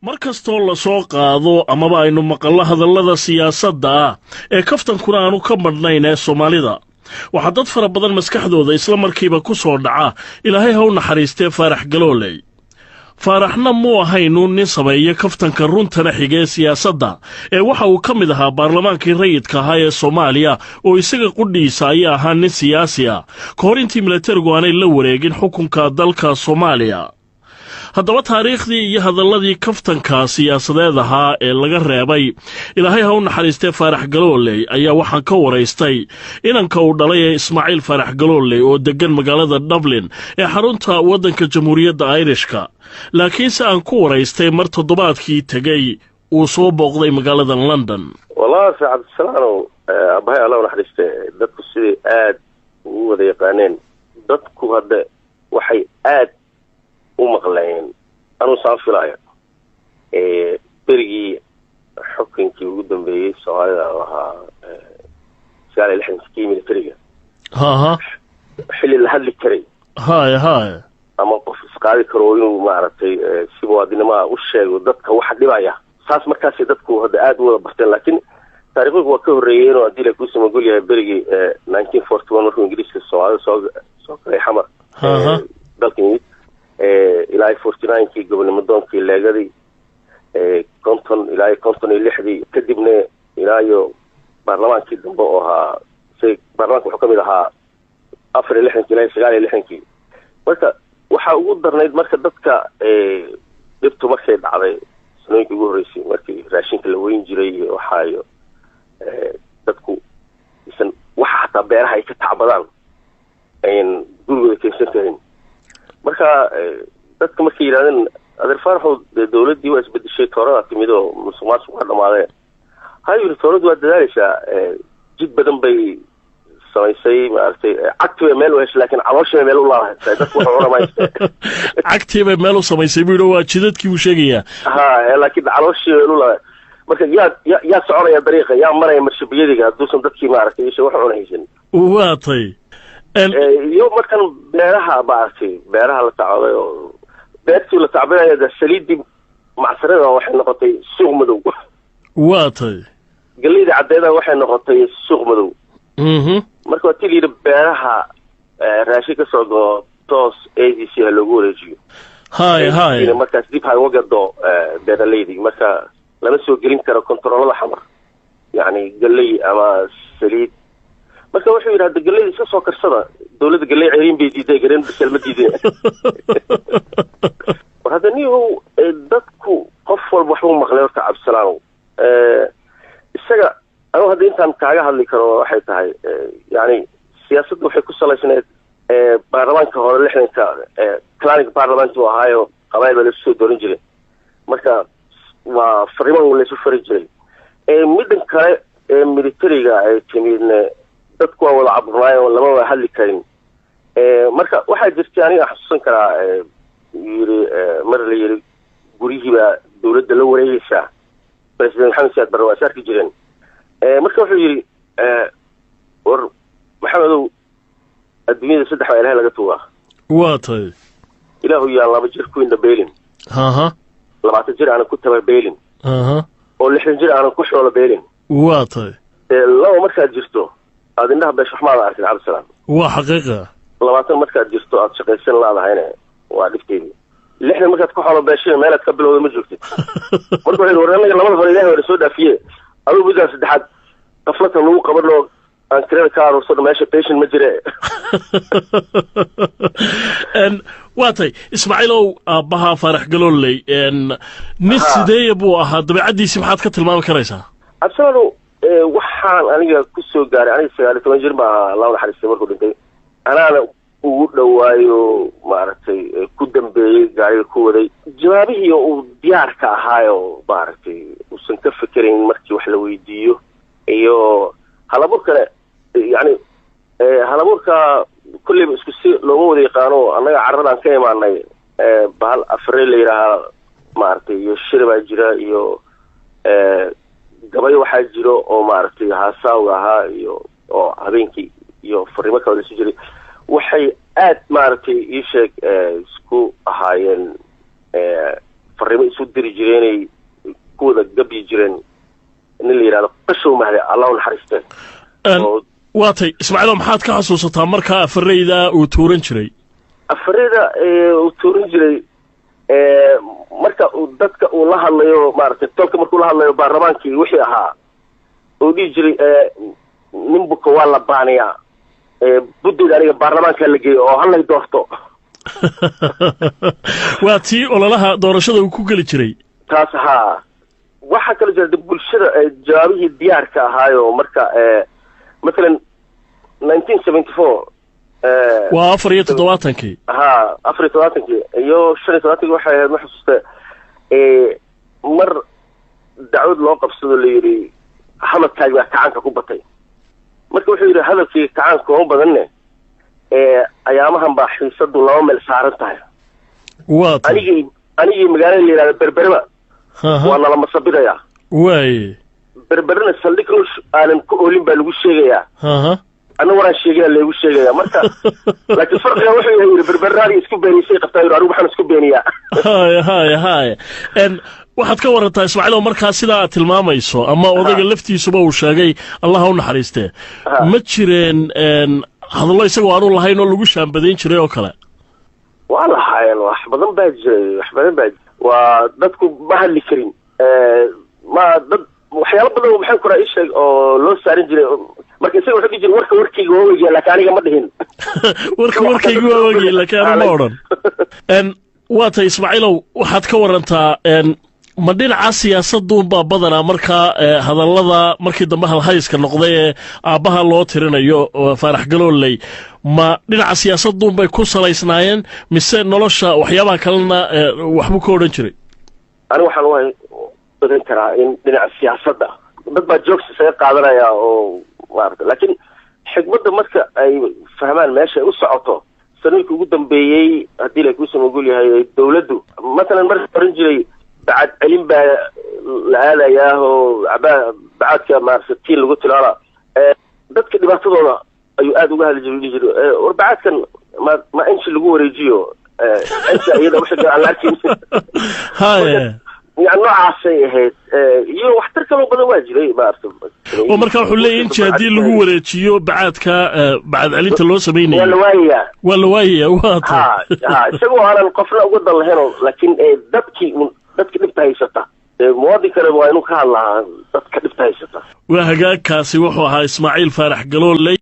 Mar kastoo lasoo qaado amaba aynu maqallo hadallada siyaasadda ah ee kaftankuna aanu ka madhnayn ee Soomaalida, waxaa dad fara badan maskaxdooda isla markiiba ku soo dhaca, Ilaahay ha u naxariistee, Faarax Galooley. Faaraxna muu ahaynu nin sameeya kaftanka runtana xiga ee siyaasadda, ee waxa uu ka mid ahaa baarlamaankii rayidka ahaa ee Soomaaliya, oo isaga qudhiisa ayaa ahaa nin siyaasi ah ka hor intii milatarigu aanay la wareegin xukunka dalka Soomaaliya. Haddaba taariikhdii iyo hadalladii kaftanka siyaasadeed ahaa ee laga reebay, Ilaahay ha u naxariistee, Faarax Galooley ayaa waxaan ka waraystay inanka uu dhalay ee Ismaaciil Faarax Galooley oo deggan magaalada Dublin ee xarunta waddanka Jamhuuriyadda Ayrishka, laakiinse aan ku waraystay mar toddobaadkii tegey uu soo booqday magaalada London. Wallahi se Cabdisalaanow, abahay Alla u naxariiste, dadku siday aada ugu wada yaqaaneen, dadku hadda waxay aad u maqleen, anuu saan filaayo, berigii xukunkii ugu dambeeyey Soomaalida oo ahaa 69-kii militariga, xilli la hadli karay Haya haya. ama qof isqaadi karo inuu maaragtay si muwaadinimaa u sheego dadka waxa dhibaya, saas markaasay dadku hadda aada u wada barteen. Laakiin taariikhdu waa ka horreeyeen oo haddii la kuusama magol yahay, berigii 1941 markuu Ingiriiska Soomaalida soo galay Xamar, dalka yimid, ilaa 49-kii gobonimo doonkii leegadii, 50 ilaa 56-dii, kadibna ilaa iyo baarlamaankii dambe oo ahaa say baarlamaanka wuxuu kamid ahaa 64-kii ilaa 69-kii. Marka waxaa ugu darnayd marka dadka dhibtu markay dhacday, sanooyinkii ugu horreysay, markii raashinka la weyn jiray iyo waxaa iyo dadku isan waxa xataa beeraha ay ka tacbadaan ayan gurigooda keensan karin. Marka dadka markay yidhahdeen, "Adeer Faaraxow, dee dawladdii waa isbedeshay, tooradaa timid oo musuq maasuq waa dhamaadeen," ha yidhi, "Tooradu waa dadaaleysaa, jid badan bay samaysay, maaragtay, cagtii bay meel u heshay, laakiin calooshii bay meel u laalahay, dadku wuxuu cuna mayste." Cagtii bay meel u samaysay buu yidhi, waa jidadkii buu sheegayaa. Ha, laakiin calooshii bay meel u laalahay. Marka yaa soconaya dariiqa, yaa maraya marshabiyadiga hadduusan dadkii, maaragtay, isha wax cuna haysan? Waa tay. Iyo markan beeraha, maaragtay, beeraha la tacbaday oo beertii la tacbanaya de saliiddii macsarada waxay noqotay suuq madow. Waa tay. Galleyda caddeeda waxay noqotay suuq madow. Marka waa ti la yidhi beeraha raashin ka soo goo toos ADC ha loogu wareejiyo. Haya haya. Markaas dib ha uga gado beeraleydii. Marka lama soo gelin karo kontaroolada Xamar, yacni galley ama saliid. Marka wuxuu yidhi, "Hadda galleyda iska soo karsada, dawladda galley ceriin bay diiday, gareen bisel ma diideen." War hadda nihow, dadku qof walba waxbuu maqlay horta, Cabdisalaanow. Isaga anugu hadda intaan kaaga hadli karo waxay tahay, yacni siyaasadda waxay ku salaysneed baarlamaanka hore 60-ka clanic parliament buu ahaayo, qabaayil baa laisu soo dooran jiray. Marka waa fariimaha laysu fari jiray. Middan kale ee militariga ay timidne, dadku waa wada caburnaay oo lama wada hadli karin. Marka waxaa jirtay, aniga xasuusan karaa, yiri mar la yiri guryihii baa dawladda la wareegaysaa, President Maxamed Siyaad Barre waa is arki jireen. Marka wuxuu yidhi, "War Maxamedow, adduunyada saddex baa Ilahay laga tuugaa." Waa tahay. "Ilaahu yaa 2 jir ku indha beelin, 20 jir aanan ku tabarbeelin, oo 60 jir aanan ku xoolo beelin." Waa tahay. 2 markaad jirto aad indhaha beesho waxmaada arkin, Cabdisalaam. Waa xaqiiqa. 20 markaad jirto aad shaqaysan laadahayna waa dhibteedii. 60 markaad ku xoolo beeshina meelaad ka bilowda ma joogtid. Marka wuxuu yidhi, "War annaga labada hore Ilahay waana soo dhaafiye, adigu midaan saddexaad qaflata lagu qabanoo aan kirada ka aruursano, meesha patient ma jire." Waa tay, Ismaaciilow, aabbaha Faarax Galooley nin sideeya buu ahaa? Dabeecaddiisi maxaad ka tilmaami karaysaa? Cabdisalaanow, waxaan aniga ku soo gaaray, aniga 19 jir baa ahaa Allahu naxariistay markuu dhintay. Anaana ugu dhawaayo, maaragtay, ku dambeeyey gaariga ku waday. Jawaabihii uu diyaarka ahaayo, maaragtay, uusan ka fikerayn markii wax la weydiiyo, iyo halabuurkale, yacni halabuurka kolleyba isku si looma wada yaqaano. Annaga carradaan ka imaanay bahal afare la yidhaahaa, maaragtay, iyo shir baa jira, iyo gabayo waxaa jiro oo, maaragtay, haasaawga ahaa iyo oo habeenkii iyo fariimo kale laisu jiray. Waxay aad, maaragtay, ii sheeg, isku ahaayeen. Fariimo isu diri jireenay ku wada gabyi jireen nin la yidhahdo Qashow Mahde, Allah u naxariiste. Waa tay, Ismaaciilo, maxaad ka xasuusataa markaa afareyda uu tuuran jiray? Afareyda uu tuuran jiray marka uu dadka uu la hadlayo, maaragtay, tolka markuu la hadlayo, baarlamaankii wixii ahaa uu dhihi jiray: "Nin buka waa la baaniyaa, buddeyda aniga baarlamaankaa la geeyo oo hallay doorto." Waa tii ololaha doorashada uu ku geli jiray. Taas haa. Waxaa kaloo jira bulshada jawaabihii diyaarka ahaayo marka mathalan 1974. Waa 74-kii. Ha, 74-kii iyo 75-kii waxay ahayd, ma xusuusta, mar dacwad loo qabsado la yidhi hadalkaagi baa kacaanka ku batay. Marka wuxuu yidhi: "Hadalkii kacaanka kuma badanne, ayaamahan baa xiisadu laba meel saaran tahay." Waa tay. Anigii magaalada la yidhahda Berbereba waa nala masabidayaa. Berberena saldhig Ruush aanan ku oolin baa lagu sheegayaa. Anna waraan sheegaya laygu sheegaya marka, laakiin farqiga wuxuu yahay, yidhi, Berberaadi isku beenisay qabtaa, yidhi, anigu waxaan isku beeniyaa. Haya haya haya, waxaad ka warantaa, Ismaaciil, oo markaa sidaa aad tilmaamayso ama odayga laftiisuba uu sheegay, Allah u naxariistee, ma jireen hadallo isagoo aanu lahayn oo lagu shaambadayn jiray oo kale? Waa lahaayeen, wax badan baa jiray, wax badan baa waa dadku ma hadli karin, ma dad waxyaalo badan maxaan kuraa ii sheeg oo loo saarin jiray. Marka isaga wuxuu dhihi jiray: "Warka warkayga waa wegiya, laakiin aniga ma dhihin." Warka warkayga waa wegiya, laakiin aniga ma odhan. Waa tay, Ismaaciilow, waxaad ka warantaa ma dhinaca siyaasaduunbaa badanaa markaa hadallada markii dambe halhayska noqday ee aabbaha loo tirinayo Faarax Galooley, ma dhinaca siyaasaduunbay ku salaysnaayeen mise nolosha waxyaabaha kalena waxbuu ka odhan jiray? Aniga waxaan u badan karaa in dhinaca siyaasadda dad baa jokes isaga qaadanaya oo maarata, laakiin xikmadda marka ay fahmaan meesha ay u socoto. Sanooyinkii ugu dambeeyey, haddii la kuusan ogol yahay dawladdu, mathalan marka oran jiray bacad celin baa la aadayaa oo bacaadka maarata tiin lagu tilaala, dadka dhibaatadooda ayuu aada uga hadli jiray. Dhihi jiray: "War bacaadkan ma inji lagu wareejiyo, inji iyada wixii aan la arkin." Yani noocaasay ahayd, iyo waxtar kaloo badan waa jiray maarata. Oo marka wuxuu leeyahy inji haddii lagu wareejiyo bacaadka, bacad celinta loo samaynayo, waa la waayayaa. Waa la waayaya, waa ta. Ha, isagoo aanan qofna uga dan lahayn, laakiin dadkii dadka dhibta haysata, muwaadinkana waa inuu ka hadlaa dadka dhibta haysata. Waa hagaagkaasi, wuxuu ahaa Ismaaciil Faarax Galooley.